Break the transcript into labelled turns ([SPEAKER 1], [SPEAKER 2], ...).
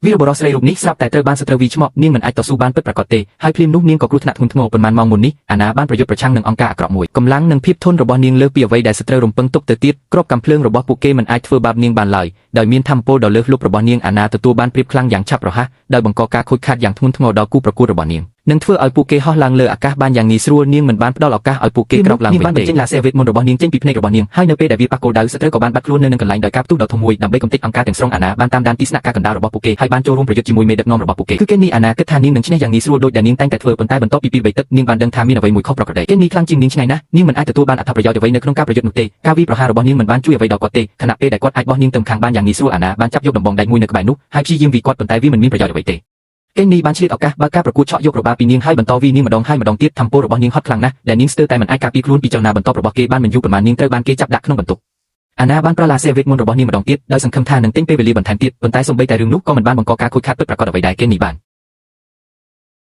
[SPEAKER 1] វីរបុរសស្រីរូបនេះស្រាប់តែត្រូវបានសត្រូវវីឆ្មក់នាងមិនអាចតស៊ូបានពិតប្រាកដទេហើយភ្លាមនោះនាងក៏គ្រោះថ្នាក់ធ្ងន់ធ្ងរប៉ុន្មានម៉ោងមុននេះអាណាបានប្រយុទ្ធប្រឆាំងនឹងអង្គការអាក្រក់មួយកម្លាំងនិងភាពធន់របស់នាងលើសពីអ្វីដែលសត្រូវរំពឹងទុកទៅទៀតក្របកាំភ្លើងរបស់ពួកគេមិនអាចធ្វើបាបនាងបានឡើយដោយមានធម្មពលដ៏លើសលប់របស់នាងអាណាទទួលបានព្រៀបខ្លាំងយ៉ាងឆាប់រហ័សដោយបង្កការខូចខាតយ៉ាងធ្ងន់ធ្ងរដល់គូប្រកួតរបស់នាងនឹងធ្វើឲ្យពួកគេហោះឡើងលើអាកាសបានយ៉ាងងាយស្រួលនាងមិនបានផ្ដល់ឱកាសឲ្យពួកគេក្រោកឡើងវិញទេនាងបានបញ្ចេញឡាសេវេទមន្តរបស់នាងចេញពីភ្នែករបស់នាងហើយនៅពេលដែលវាប៉ះគោលដៅសត្រូវក៏បានបាត់ខ្លួននៅនឹងកន្លែងដោយការផ្ទុះដ៏ធំមួយដើម្បីកំទេចអង្គការទាំងស្រុងអាណាបានតាមដានទីស្នាក់ការកណ្ដាលរបស់ពួកគេហើយបានចូលរួមប្រយុទ្ធជាមួយមេដឹកនាំរបស់ពួកគេគឺគេនេះអាណាគិតថានាងនឹងឈ្នះយ៉ាងងាយស្រួលដូចដែលនាងតែងតែធ្វើប៉ុន្តែបន្ទាប់ពីពីរបីទឹកនាងបានដឹងថាមានអ្វីមួយខុសប្រក្រតីគេនេះខ្លាំងជាងនាងឆ្ងាយណាស់នាងមិនអាចទទួលបានអត្ថប្រយោជន៍អ្វីនៅក្នុងការប្រយុទ្ធនោះទេការវាយប្រហាររបស់នាងមិនបានជួយអ្វីដល់គាត់ទេខណៈពេលដែលគាត់អាចបោះនាងទៅខាងបានយ៉ាងងាយស្រួលអាណាបានចាប់យកដំបងដែកមួយនៅក្បែរនោះហើយព្យាយាមវាយគាត់ប៉ុន្តែវាមិនមានប្រយោជន៍អ្វីទេ កេននីបានឆ្លៀតឱកាសបើកការប្រកួតឆក់យករបាពីនាងហើយបន្តវីនាងម្ដងហើយម្ដងទៀតធម្មពលរបស់នាងហត់ខ្លាំងណាស់ដែលនាងស្ទើរតែមិនអាចការពារខ្លួនពីចលនាបន្តរបស់គេបានមិនយូរប៉ុន្មាននាងត្រូវបានគេចាប់ដាក់ក្នុងបន្ទប់អាណាបានប្រឡាសេវេទមន្តរបស់នាងម្ដងទៀតដោយសង្ឃឹមថានឹងទិញពេលវេលាបន្ថែមទៀតប៉ុន្តែសូម្បីតែរឿងនោះក៏មិនបានបង្កការខូចខាតពិតប្រាកដអ្វីដែរកេននីបាន